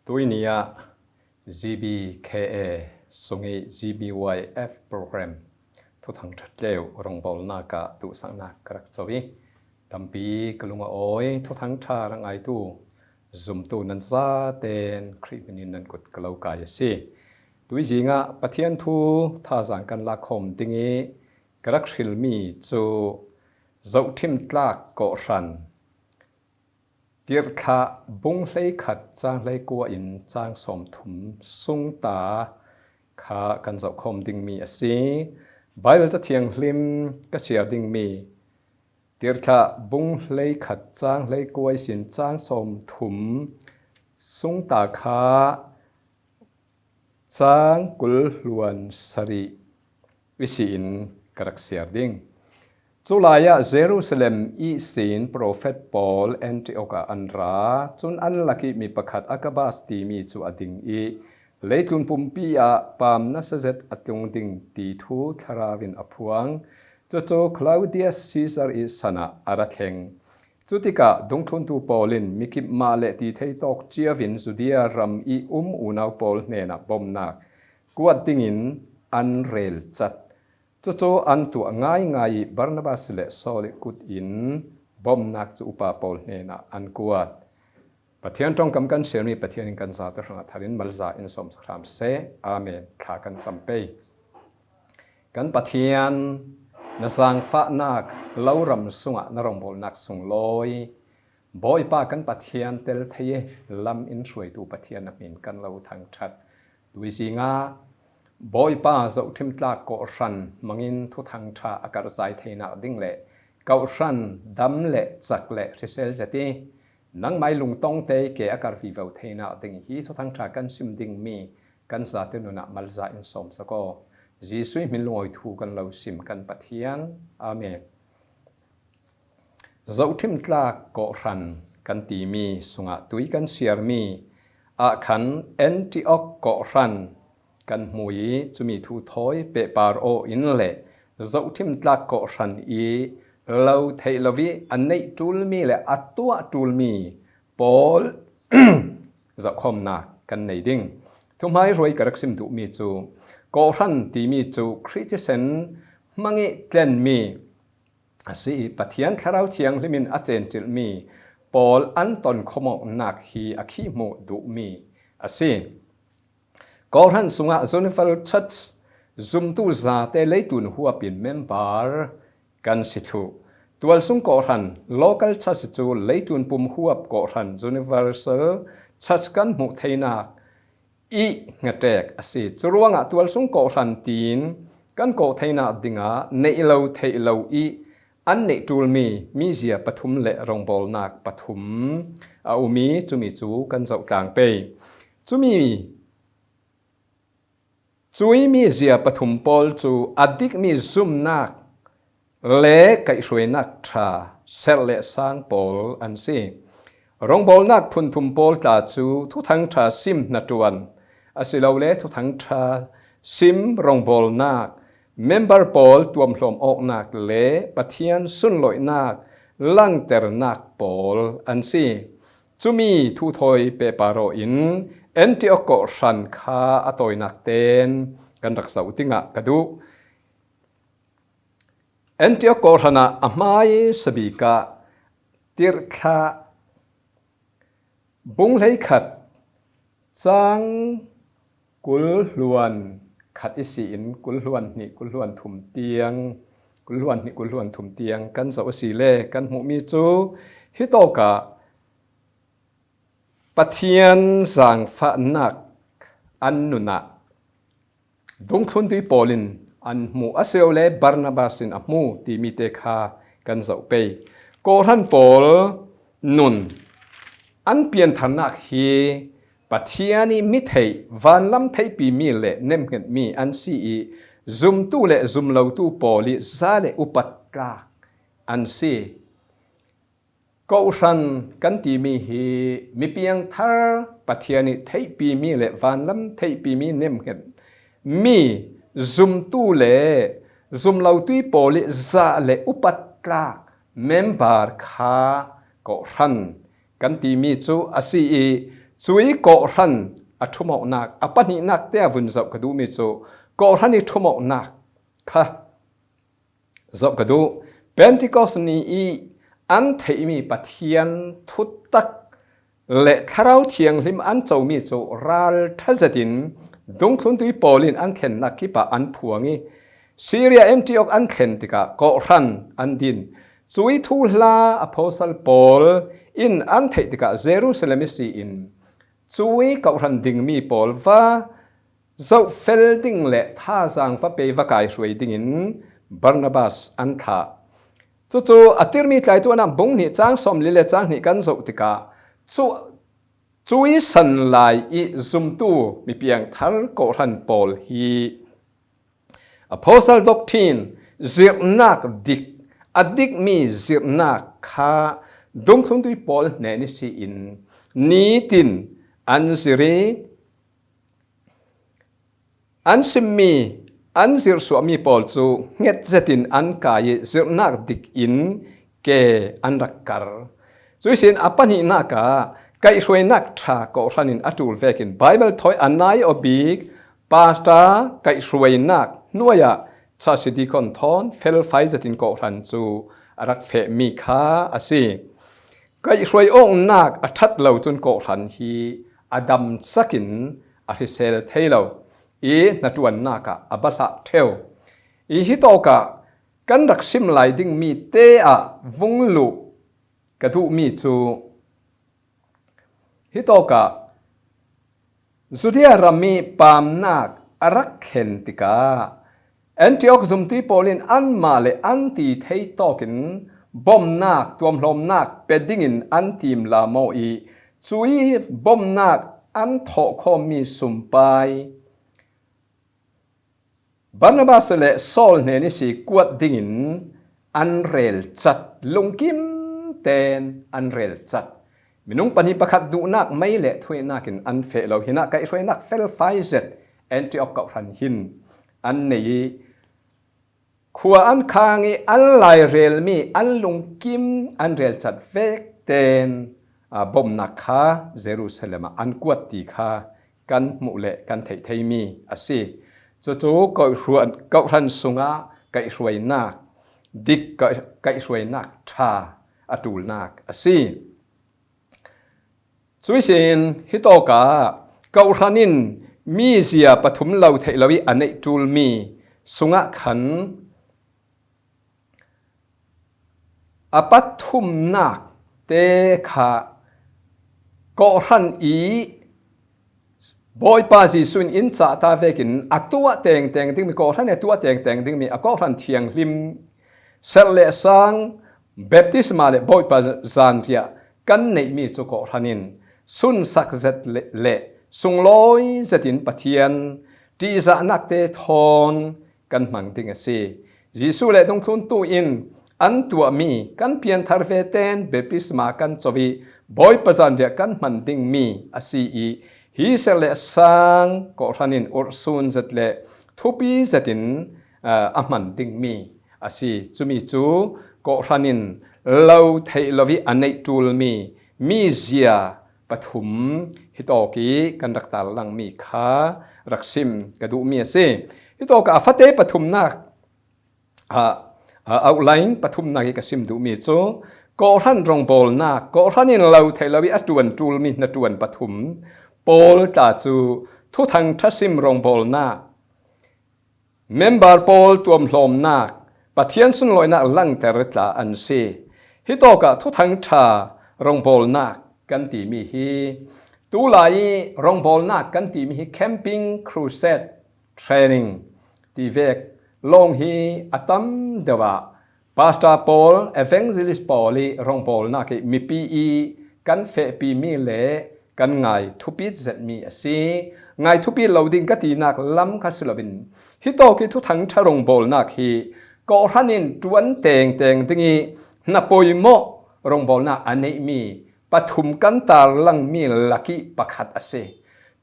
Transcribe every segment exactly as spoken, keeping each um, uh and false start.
Tuini ah G B K A sungih G B Y F program thuthang ṭha tleu rongbawlnak ah duhsaknak ka rak co i, tampi ka lung a awi, thuthang ṭha rak ngaitu zumtu nan zaten Khrih hminin nan kut ka lo kai a si. Tuizing ah Pathian thu thazaang kan lakhawm ding i ka rak hrilmi cu Zohṭhim tlak kawhhran, Tirhthlah bung hleikhat cang hleikua in cang sawmthum sungta kha kan zohkhawm dingmi a si. Baibal Ca Thianghlim ka siar dingmi Tirhthlah bung hleikhat cang hleikua ihsin cang sawmthum sungta kha cang kul hluan sarih ihsin ka rak siar ding. Culai ah Jerusalem ihsin profet pawl Antiok ah an ra. Cun an lak i mi pakhat Agabas timi cu a ding i, leitlun pumpi ah paam nasa zet a tlung ding ti thu Thlarau in a phuang. Cucu Claudius Caesar i san ah a ra thleng. Cutikah dungthluntu pawl in mikip mah le ti thei tawk cio in Judea ram i um unau pawl hnenah bawmhnak kuat dingin an relcat. Cucu an tuah ngaingai i Barnabas le Saul i kut in bawmhnak cu upa pawl hnenah an kuat. Pathian ṭongkam kan siarmi Pathian in kan zate hrangah thar in malza in sawm sak hram seh. Amen. Thla kan cam pei. Kan Pathian, na zaangfahnak lo ram sungah na rongbawlnak sunglawi Bawipa kan Pathian tel thei i lam in hruaitu Pathian na hmin kan lo thangṭhat. Tuizing ah Bawipa, Zohṭhim tlak kawhhran hmangin thuthang ṭha a karhzai theinak ding le kawhhran dam le cak le hrisel zet i nangmai lungtong te ke a kar vivo theinak ding hi thuthang ṭha kan sim dingmi kan zate nunah malza in sawm sak aw. Jesuh hmin lungawi thu kan lo sim kan Pathian. Amen. Zohṭhim tlak kawhhran kan timi sungah tui kan siarmi ah khan Antiok kawhhran kan hmu i cumi thu thawi pehpar aw in le Zohṭhim tlak kawhhran i lo theih lo i a neih ṭulmi le a tuah ṭulmi pawl zohkhawmnak kan nei ding. Thuhmaihruai ka rak sim duhmi cu kawhhran timi cu Khrih thisen hmang i tlenmi a si i Pathian Thlarau Thianghlim in a cencilhmi pawl an tonkhawm awknak hi a khihhmuh duhmi a si. Kawhhran sungah Universal Church zumtu zate leitlun huap in member kan si thluh. Tualsung kawhhran, local church, cu leitlun pum huap kawhhran, Universal Church, kan hmuh theinak i hngatek a si. Curuangah tualsung kawhhran tiin kan kawh theinak dingah neih lo theih lo i an neih ṭulmi mizia pathum le rongbawlnak pathum a um i cumi cu kan zohtlang pei. Cumi, cui mizia pathum pawl cu a dikmi zumnak le kaihhruainak ṭha, serh le sang pawl an si. Rongbawlnak phunthum pawl tla cu thuthang ṭha sim hnaṭuan, asilole thuthang ṭha sim rongbawlnak, member pawl tuamhlawm awknak le Pathian sunlawihnak langternak pawl an si. Cumi thu thawi pehpar aw in Antiok kawhhran kha a tawinak ten kan rak zoh dingah ka duh. Antiok kawhhran ah a hmai sabik ah Tirhthlah bung hleikhat cang kul hluan khat ihsin kul hluan hnih, kul hluan thum tiang, kul hluan hnih, kul hluan thum tiang kan zoh a si le kan hmuhmi cu hitawk ah Pathian zaangfahnak an nun ah dungthluntu pawl in an hmuh, asilole Barnabas in a hmu timi te kha kan zoh pei. Kawhhran pawl nun an piantharnak hi Pathian i mi theih, vanlam theihpimi le nemhngetmi an si i zumtu le zumlotu pawl i za le upat tlak an si. Kawhhran kan timi hi mi piangthar, Pathian i theihpimi le vanlam theihpimi nemhnget mi zumtu le zumlotu pawl i za le upat tlak member kha kawhhran kan timi cu a si i Cui kawhhran a thumawhnak, a pahnihnak te a vun zoh ka duhmi cu kawhhran i thumawhnak kha zoh ka duh. Pentecost ni i an theihmi Pathian thutak le Thlarau Thianghlim an comi cu ralṭha zetin dungthluntu pawl in an thlennak kip ah an phuang i, Syria Antioch an thlen tikah kawhhran an din. Cui thuhla Apostle Paul in an theih tikah Jerusalem i si in, cui kawhhran dingmi pawl va zohfel ding le thazaang va pe va kaihruai dingin Barnabas an thlah. Cucu a tirmi tlaitu anam bung hnih cang sawmli le cang hnih kan zoh tikah cu, cui san lai i zumtu mipiang thar kawhhran pawl hi Apostle Doctrine, zirhnak dik, a dikmi zirhnak kha dungthluntu pawl hnen i si in nitin an zir i, an simmi, an zirhsuahmi pawl cu hnget zetin an kai i zirhnak dik in ke an rak kar. Cuihsin a pahnihnak ah kaihhruainak ṭha kawhhran in a ṭul vekin Baibal thawi a nai aw bik, pastor kaihhruainak hnuai ah church deacon thawn felfai zetin kawhhran cu a rak fehmi kha a si. Kaihhruai awknak a ṭhat lo cun kawhhran hi a dam cakin a hrisel thei lo i hnaṭuannak ah a ba hlah ṭheu. I hitawk ah kan rak sim lai dingmi te ah vung luh ka duhmi cu hitawk ah Judea ram i pamnak a rak thlen tikah Antioch zumtu pawl in anmah le an ti thei tawkin bawmhnak, tuamhlawmnak pe dingin an tim lam aw i, cui bawmhnak an thawh khawmmi sumpai Barnabas le Saul hnen i si kuat dingin an relcat, lungkim ten an relcat. Minung pahnih pakhat duhnak mei le thuihnak in an feh lo. Hinah kaihhruainak felfai zet Antioch kawhhran hin an nei i, khua an khang i an lairelmi an lungkim an relcat vek ten, aa, bawmhnak kha Jerusalem ah an kuat ti kha kan hmuh le kan theih theimi a si. Cucu kawhhruan-, kawhhran sungah kaihhruainak, dik ka-, kaihhruainak ṭha a ṭulnak a si. Cuihsin hitawk ah kawhhran in mizia pathum lo theih lo i a neih ṭulmi sungah khan a pathumnak te kha kawhhran i Bawipa Jesuh in in cah ta vekin a tuah tengteng dingmi, kawhhran i a tuah tengteng dingmi a kawhhran thianghlim, serh le sang, baptisma le Bawipa zanriah kan neihmi cu kawhhran in sunsak zet le, le sunglawi zetin Pathian ṭihzahnak te thawn kan hmang ding a si. Jesuh le dungthluntu in an tuahmi kan pianthar ve ten baptisma kan co i Bawipa zanriah kan hman dingmi a si i, hi serh le sang kawhhran in urhsun zet le thupi zetin, aa, a hman dingmi a si. Cumi cu kawhhran in lo theih lo i a neih ṭulmi mizia pathum hitawk i kan rak tarlangmi kha rak sim ka duhmi a si. Hitawk ah a fate pathumnak, a, a outline pathumnak i ka sim duhmi cu kawhhran rawngbawlnak, kawhhran in lo theih lo i a ṭuan ṭulmi hnaṭuan pathum, pawl tla cu Thuthang ṭha sim rawngbawlnak, member pawl tuamhlawmnak, Pathian sunlawinak langter tla an si. Hitawk ah Thuthang ṭha rawngbawlnak kan timi hi, tulai i rawngbawlnak kan timi hi camping, crusade, training ti vek lawng hi a tam deuh ah Pastor pawl, evangelist pawl i rawngbawlnak i mipi i kan fehpimi le kan ngai thupit zetmi a si. Ngai thupit lo ding ka tinak lam kha si loin, hitawk i Thuthang ṭha rawngbawlnak hi kawhhran in ṭuan tengteng ding i hna poimawh rawngbawlnak a neihmi pathum kan tarlangmi lak i pakhat a si.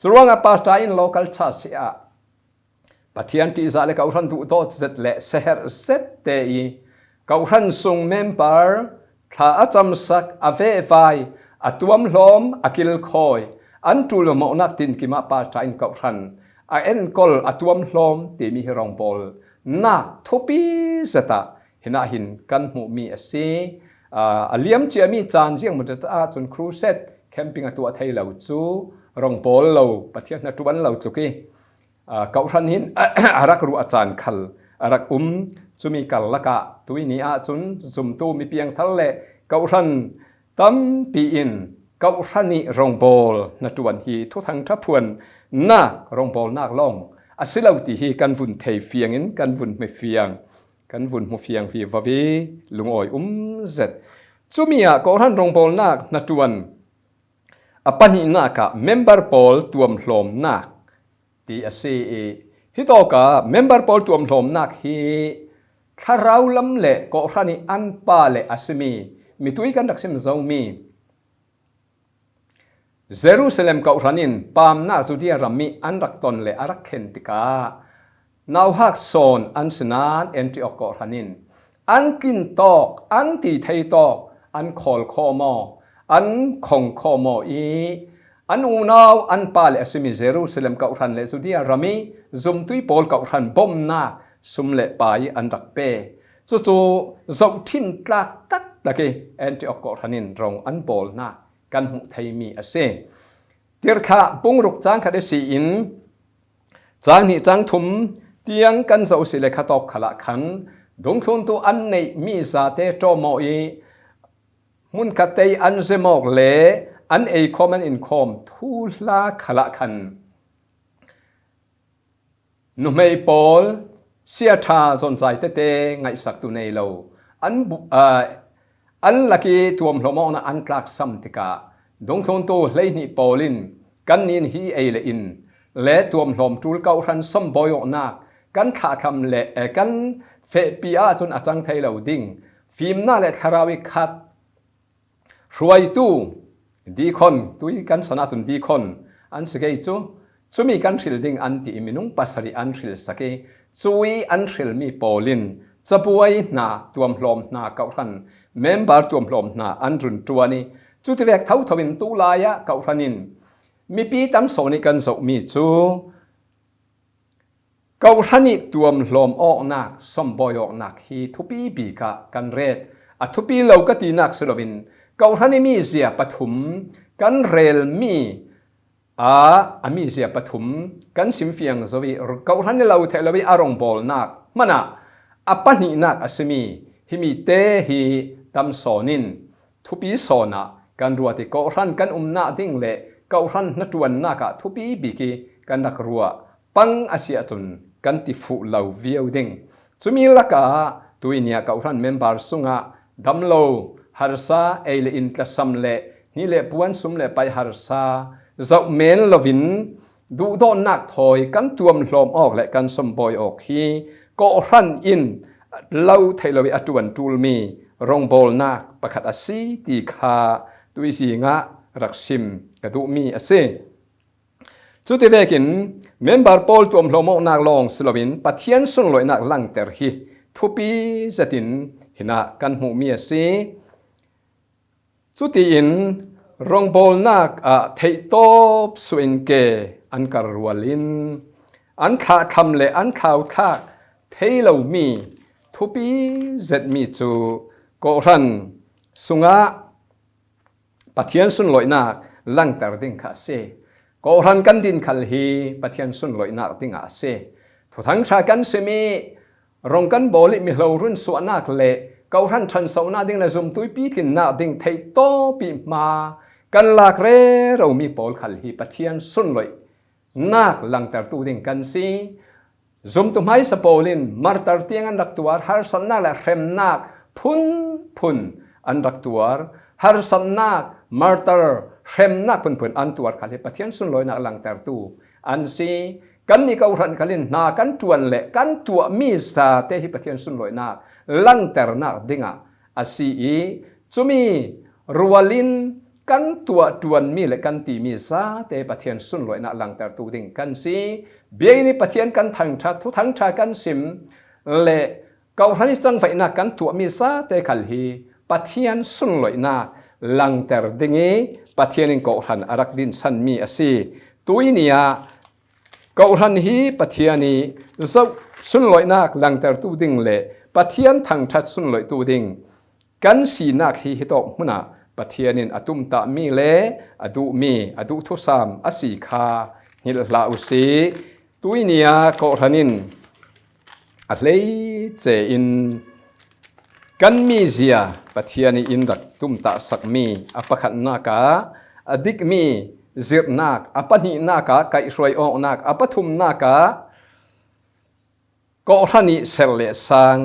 Curuangah pastor in local church ah Pathian ṭihzah le kawhhran duhdawt zet le seherh zet te i kawhhran sung member, thla a camsak, a vehvai, a tuamhlawm, a kilkhawi, an ṭul mawhnak tinkim ah pal ṭha in Kohhran a enkawl a tuamhlawm timi hi rawngbawlnak thupi zet ah hinah hin kan hmuhmi a si. Aa, a liam ciami caan ziang maw ṭha ahcun crusade camping a tuah thei lo cu rawngbawl lo, Pathian hna ṭuan lo tluk i, aa, Kohhran hin a rak ruah caan khal a rak um. Cumi karlak ah tuini ahcun zumtu mi piangthar le Kohhran tampi in Kohhran i rawngbawl hnaṭuan hi Thuthangṭha phuannak rawngbawlnak lawng a si lo ti hi kan vun thei fiang in kan vun hmu fiang, kan vun hmu fiang vivo i lungawi um zet. Cumi ah Kohhran rawngbawlnak hnaṭuan a pahnihnak ah member pawl tuamhlawmnak ti a si i, hitawkah member pawl tuamhlawmnak hi thlarau lam le Kohhran i an pa le a simi mitui kan rak sim zomi Jerusalem Kohhran in pamnak Judea ram i an rak ton le a rak thlen tikah nauhak sawn an si nain Antioch Kohhran in an tlin tawk, an ti thei tawk, an khawl khawm aw, an khong khawm aw i an unau an pa le a simi Jerusalem Kohhran le Judea ram i zumtu pawl Kohhran bawmhnak sum le pai an rak pe. Cucu zohṭhim tlak taktak i Antioch Kohhran in rong an bawl hna kan hmuh theimi a si. Tirhthlah bung ruk cang khat ihsi in cang hnih cang thum tiang kan zoh si le khatawk khalah khan dungthluntu an neihmi zate ṭawm aw i hmunkhat te i an zem awk le an eikhawm an inkhawm thuhla khalah khan nuhmei pawl, siaṭha zonzai tete ngaihsaktu nei lo an bu-, aa, an lak i tuamhlawm awknak an tlaksam tikah dungthluntu hleihnih pawl in kannih in hi ei le in le tuamhlawm ṭul Kohhran sawmbawi awknak kan thlahthlam le, eh, kan fehpi ahcun a cang thei lo ding fimnak le thlarau i khat hruaitu, deacon, tui kan san ahcun deacon an si kei cu, cumi kan hril ding an ti i minung pasarih an hril sak i, cui an hrilmi pawl in cabuai hna, tuamhlawm hna, Kohhran member tuamhlawm hna an run ṭuan i, cutivek thotho in tulai ah Kohhran in mipi tam sawn i kan zohmi cu, Kohhran i tuamhlawm awknak, sawmbawi awknak hi thupi bik ah kan ret. A thupi lo ka tinak si loin, Kohhran i mizia pathum kan relmi ah, a mizia pathum kan simfiang zo i, Kohhran i lo theih lo i a rawngbawlnak hmanh ah a pahnihnak a simi himi te hi tam sawn in, thupi sawn ah kan ruat i Kohhran kan umnak ding le Kohhran hnaṭuannak ah thupi bik i kan rak ruah pang a si ahcun kan ti fuh lo viau ding. Cumi lakah tuini ah Kohhran member sungah damlo harsa, ei le in tlasam le hni le puan, sum le pai harsa zoh men loin, duhdawtnak thawi kan tuamhlawm awk le kan sawmbawi awk hi Kohhran in lo theih lo i a ṭuan ṭulmi rawngbawlnak pakhat a si ti kha tuizing ah rak sim ka duhmi a si. Cuti vekin member pawl tuamhlawm awknak lawng si loin Pathian sunlawihnak langter hi thupi zetin hinah kan hmuhmi a si. Cutiin rawngbawlnak ah theihtawp suahin ke an kar rual in an thlahthlam le an thlauthlak thei lomi thupi zetmi cu Kohhran sungah Pathian sunlawihnak langter ding kha a si. Kohhran kan din khal hi Pathian sunlawihnak dingah a si. Thuthang ṭha kan sim i rong kan bawl i mihlo runsuahnak le Kohhran ṭhansohnak ding le zumtu i pitlinnak ding theihtawp i hma kan lak reromi pawl khal hi Pathian sunlawihnak langtertu ding kan si. Zumtu hmaisa pawl in martar tiang an rak tuar, harsatnak le hremnak phunphun an rak tuar, harsatnak, martar, hremnak phunphun an tuar khal hi Pathian sunlawihnak langtertu an si. Kannih Kohhran khal in hna kan ṭuan le kan tuahmi zate hi Pathian sunlawihnak langternak dingah a si i, cumi rual in kan tuah ṭuanmi le kan timi zate Pathian sunlawihnak langtertu ding kan si. Biakinn i Pathian kan thangṭhat, thuthang ṭha kan sim le Kohhran i cangvaihnak kan tuahmi zate khal hi Pathian sunlawihnak langter ding i Pathian in kawhhran a rak dinsan mi a si. Tui ni ah kawhhran hi Pathian i zoh sunlawihnak langtertu ding le Pathian thangṭhat sunlawihtu ding kan sinak hi hitawk hmunah Pathian in a tumtahmi le a duhmi, a duhthusam a si kha hngilh hlah u sih. Tui ni ah kawhhran in a hleice in kan mizia Pathian i in rak tumtahsakmi a pakhatnak ah a dikmi zirhnak, a pahnihnak ah kaihhruai awknak, a pathumnak ah kawhhran i serh le sang,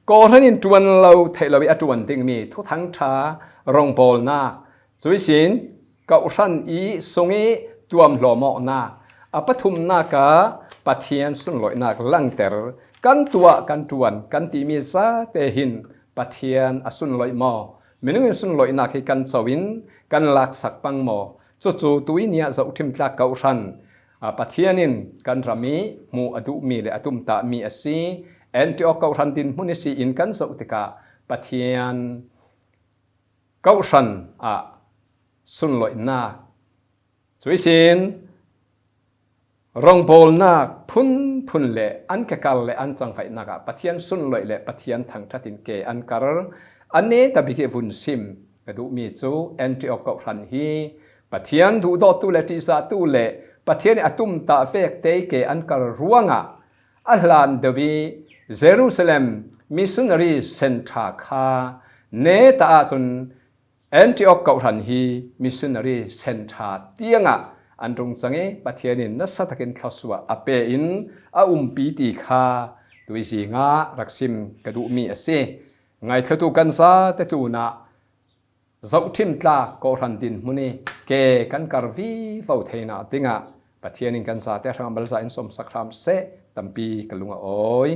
kawhhran in ṭuan lo theih lo i a ṭuan dingmi thuthangṭha rawngbawlnak, cuihsin kawhhran i sung i tuamhlawm awknak, a pathumnak ah Pathian sunlawihnak langter, kan tuah kan ṭuan kan timi zate hin Pathian a sunlawih maw, minung in sunlawihnak hi kan co in kan laksak pang maw? Cucu tui ni ah zohṭhim tlak kawhhran, aa, Pathian in kan ram i hmuh a duhmi le a tumtahmi a si. Antiok kawhhran dinhmun i si in kan zoh tikah Pathian kawhhran ah sunlawihnak, cuihsin rawngbawlnak phunphun le an kekar le an cangvaihnak ah Pathian sunlawih le Pathian thangṭhat in ke an kar. A netabik i vun sim ka duhmi cu Antiok kawhhran hi Pathian duhdawttu le ṭihzahtu le Pathian i a tumtah vekte i ke an kar ruangah a hlan deuh i Jerusalem Missionary Centre kha neta ahcun Antiok kawhhran hi missionary centre tiangah an rung cang i Pathian in nasa takin thluasuah a pe in a umpi ti kha tuizing ah rak sim ka duhmi a si. Ngaithlatu kan zate tlunah zohṭhim tlak kawhhran dinhmun i ke kan kar vivo theinak dingah Pathian in kan zate hrangah malza in sawmsak hram seh. Tampi ka lung a awi.